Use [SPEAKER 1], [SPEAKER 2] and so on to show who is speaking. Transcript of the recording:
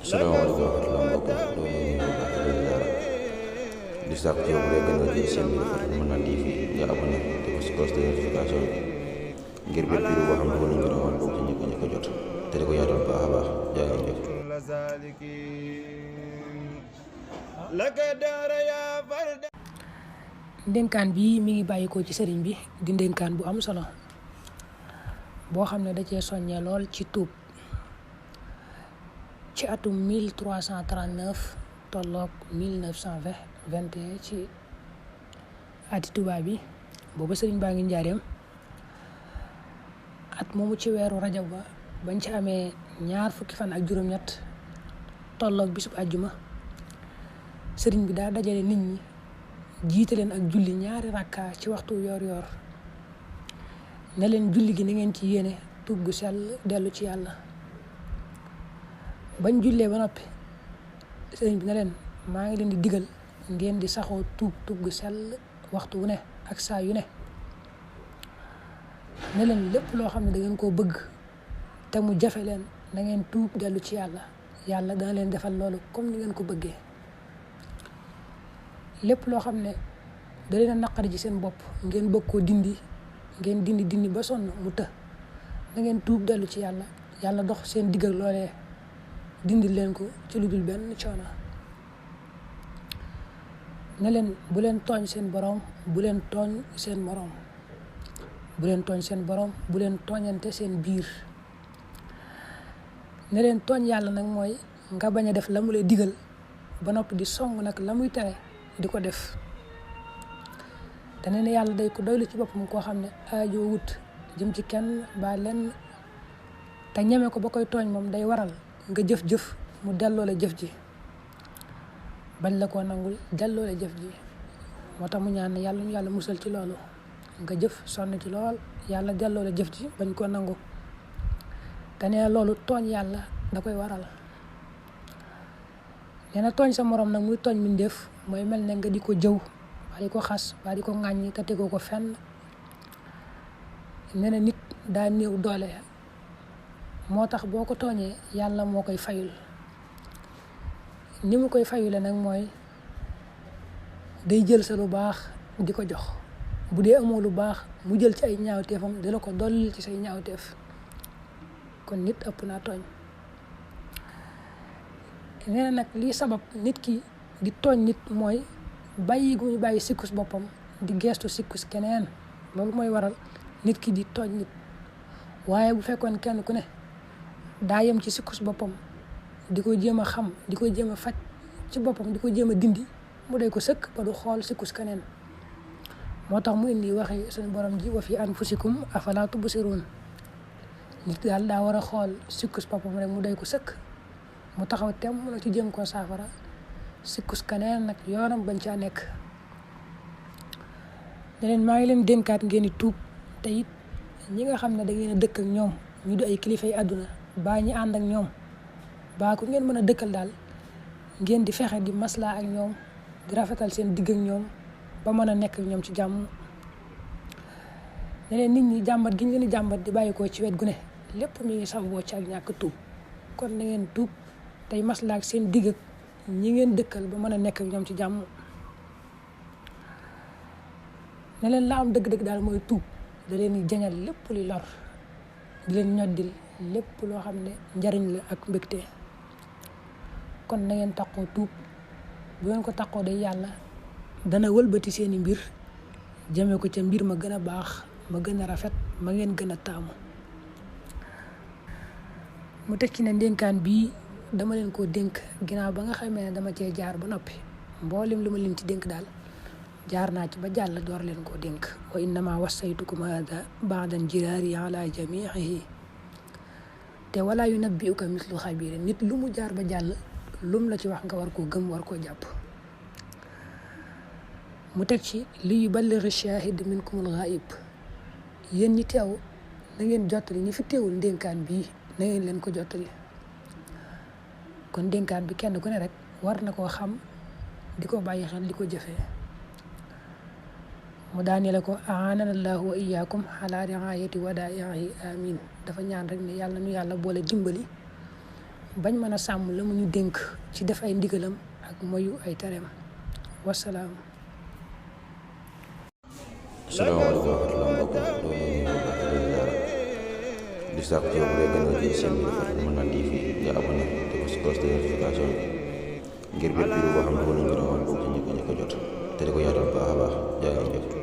[SPEAKER 1] salaamaaleykum wa rahmatulah mbokk yi ñoo ngi nuyu baax di ziara di sàkku ci yow bu dee gën a jël seen biir Fatou Mën TV nga abonné te ko si cloche de notification bi ngir bépp vidéo boo xam ne dugal nañ ko doon bokk ci ñëpp a jot te di ko yaatal baax a baax jaa ngeen jëf.
[SPEAKER 2] ndénkaan bi mi ngi bàyyikoo ci sëriñ bi di ndénkaan bu am solo boo xam ne da cee soññee lool ci tuub ci atum 1339 tolloog 1921 ci ati tubaab bi booba sëriñ baa ngi njaareem at moomu ci weeru rajab ba bañ ci amee ñaar fukki fan ak juróom-ñett tolloog bisub àjjuma sëriñ bi daa dajale nit ñi jiite leen ak julli ñaari rakka ci waxtu yoor ne leen julli gi na ngeen ci yéene tuub gu sell dellu ci yàlla bañ jullee ba noppi sëriñ bi ne leen maa ngi leen di digal ngeen di saxoo tuub gu sell waxtu wu ne ak saa yu ne leen lépp loo xam ne da ngeen koo bëgg te mu jafe leen na ngeen tuub dellu ci yàlla dana leen defal loolu comme ni ngeen ko bëggee lépp loo xam ne da leen a naqari ci seen bopp ngeen bëgg koo dindi ngeen dindi ba sonn mu të na ngeen tuub dellu ci yàlla dox seen digg ak loolee dindi leen ko ci lu dul benn coono ne leen bu leen tooñ seen boroom bu leen tooñ seen moroom bu leen tooñ seen boroom bu leen tooñante seen biir ne leen tooñ yàlla nag mooy nga bañ a def la mu lay digal ba noppi di song nag la muy tere di ko def te nee na yàlla day ko doylu ci boppam koo xam ne aajoo wut jëm ci kenn ba lenn te ñeme ko ba koy tooñ moom day waral nga jëf-jëf mu delloo la jëf ji bañ la koo nangul delloo la jëf ji moo tax mu ñaan yàlla ñu yàlla musal ci loolu nga jëf sonn ci lool yàlla delloo la jëf ji bañ koo nangu te nee na loolu tooñ yàlla da koy waral nee na tooñ sa moroom nag muy tooñ mbindéef mooy mel ne nga di ko jëw waa di ko xas waa di ko ŋàññi te tegoo ko fenn nee na nit daa néew doole moo tax boo ko tooñee yàlla moo koy fayul ni mu koy fayule nag mooy day jël sa lu baax di ko jox bu dee amoo lu baax mu jël ci ay ñaawteefam di la ko dolli ci say ñaawteef kon nit ëpp naa tooñ nee na nag lii sabab nit ki di tooñ nit mooy bàyyi gu ñu bàyyi sikkus boppam di geestu sikkus keneen loolu mooy waral nit ki di tooñ nit waaye bu fekkoon kenn ku ne daa yem ci sikkus boppam di ko jéem a xam di ko jéem a faj ci boppam di ko jéem a dindi mu day ko sëkk ba du xool sikkus keneen moo tax mu indi waxi suñu borom ji wa fi anfusikum afalaa tubsiruun nit daal daa war a xool sikkus boppam rek mu day ko sëkk mu taxaw tem mu ci jéem koo saafara sikkus kaneen nag yoonam bañ caa nekk ne leen maa ngi leen dénkaat ngeen di tuub te it ñi nga xam ne da ngeen a dëkk ak ñoom ñu di ay kilifa yi àdduna baa ñi ànd ak ñoom baa ku ngeen mën a dëkkal daal ngeen di fexe di maslaa ak ñoom di rafetal seen digg ak ñoom ba mën a nekk ak ñoom ci jàmm ne leen nit ñi jàmbat gi ñu leen di jàmbat di bàyyi ko ci wet gu ne lépp mi ngi sababoo ci ak ñàkk tuub kon na ngeen tuub tey maslaa ak seen digg ak ñi ngeen dëkkal ba mën a nekk ak ñoom ci jàmm ne leen la am dëgg-dëgg daal mooy tuub da leen di jañal lépp li lor di leen ñoddil lépp loo xam ne njariñ la ak mbégte kon na ngeen taqoo tuub bu ngeen ko taqoo day yàlla dana wëlbati seeni mbir jëme ko ca mbir ma gën a baax ma gën a rafet ma ngeen gën a taamu mu teg ci ne ndénkaan bii dama leen koo dénk ginnaaw ba nga xamee ne dama cee jaar ba noppi mboolem lu ma leen ci dénk daal jaar naa ci ba jàll door leen koo dénk wa innama wassaytukum hada ba'dan jiraari ala jamiihi te wala yunabbi'uka mislu xabiir nit lu mu jaar ba jàll lum la ci wax nga war koo gëm war koo jàpp mu teg ci li yuballighi shaahid minkumul ghaa'ib yéen ñi teew na ngeen jottali ñi fi teewul ndénkaan bii na ngeen leen ko jottali kon dénkaan bi kenn ku ne rek war na koo xam di ko bàyyi xel di ko jëfee mu daanee la ko aanana allahu wa iyaakum ala riayati wadaihi amin dafa ñaan rek ne yàlla nu yàlla boole dimbali bañ mën a sàmm la mu ñu dénk ci def ay ndigalam ak moyu ay tereem. Wasalaam.
[SPEAKER 1] asalaamaaleykum wa rahmatulah mbokk di sàkku ci yow bu dee gën a jël seen bi dafa Manal TV nga abonné te ko si cloche de notification ngir bépp vidéo boo xam ne dugal nañ ko woon bokk ci ñi ko jot te di ko yaatal baax a baax jaa ngeen jëf.